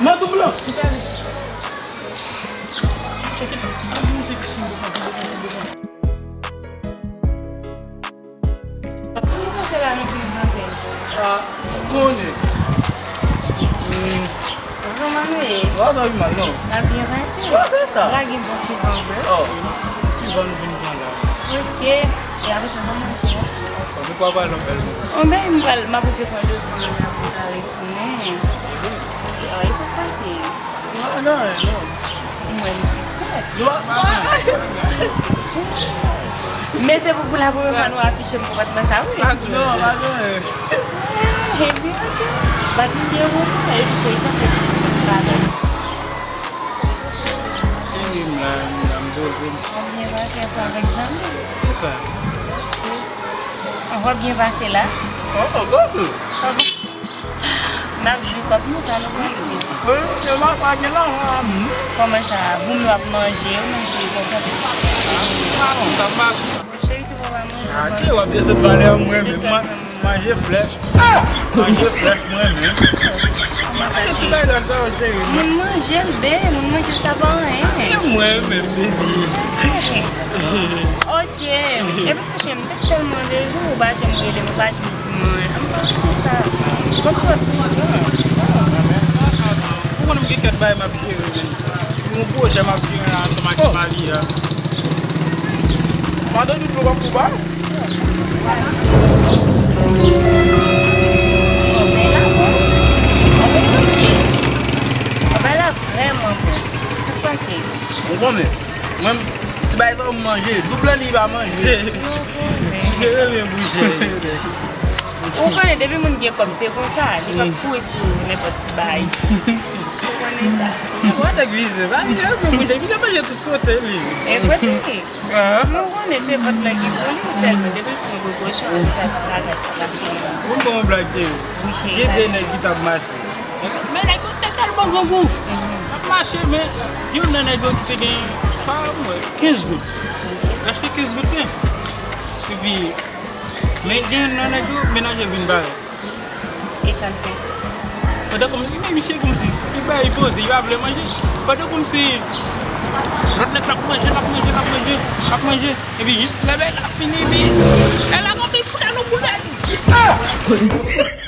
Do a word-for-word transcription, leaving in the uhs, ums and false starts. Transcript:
Madou blan. Poukisa se la nou fin rantre? Ah, ou konnen. Hmm. Kòman nou ye? Sa va, sa va mal, non? N ap byen pase. Sa se sa. La gen bon ti van vre. Oh, ti van nou vin pran la. Ok. E apre sa, kòman nou ye? Anfen, nou pa pale anpil, non. Anben, m pral, m ap ouvri pran devan la pou kare tounen. Ah, e sa k pase? Non, non, non. Mwen, m sispèk. Non, non. Men se pou, pou la premye fwa nou afiche m konpòtman sa, wi. Pa non, pa non. Eh, ebyen, ok. Bat m byen wou, epi cheri, sa fè bagay. Cheri, m la, m la, m poze m. W ap byen pase aswè avèk zanmi. Kisa? An, w ap byen pase la. Oh, oh, oh. Sa bon. N ap jwi kòb nou, sa nou panse? Wi, se pa, pa gen lajan, non. Kòman sa? Boum yo ap manje, ou menm cheri, kòb la. Ah, sa pa. Cheri, se pa manje. Ah, cheri, w ap desann valè an mwen menm. Manje flèch. Manje flèch mwen menm. Kòman sa, cheri? Ti bagay sa, cheri. Moun manje l byen, moun manje l sa pa anyen. E mwen menm, baby. Ok. Epi, Cheri, m te tèlman bezwen ou, ou pa janm rele m, ou pa janm di m anyen. M pa konn sa. Konn twòp distans. Ou konnen m gen kèk bagay m ap jere, men. Yon pwojè m ap jere ansanm ak Malia. Madan nou fè w ap kouba? Bagay la vrèman bon. Sa k pase? Ou konnen, mwen, ti bagay sa yo m manje, doub lan li pa manje. Bouche renmen bouche. Ou konnen, depi moun gen kòb, se konsa, li p ap kouri sou nenpòt ti bagay. Ou konnen sa. Ou pa nèg vizye, sa vizye renmen bouche, vizye manje tout kote li. E vre, cheri. Nou konnen se vant lan ki pou li sèlman, depi l pran prekosyon, apre sa, tout bagay pou pase. Ou bon blag, cheri. Gen de nèg ki t ap mache. Men nèg yo te tèlman grangou. T ap mache, men youn nan nèg yo ki te gen, pa mwen, kenz goud. L achte kenz goud, men. Epi, men gen youn nan nèg yo, mennaj yo vin bare. E sa l fè? Pandan kòm, men misye kòmsi, li bay poze, li pa vle manje. Pandan kòmsi, lòt nèg la ap manje, l ap manje, l ap manje, l ap manje. Epi jis lè bagay la fini, epi, lè la tonbe, fout al nan boulèt. Ah!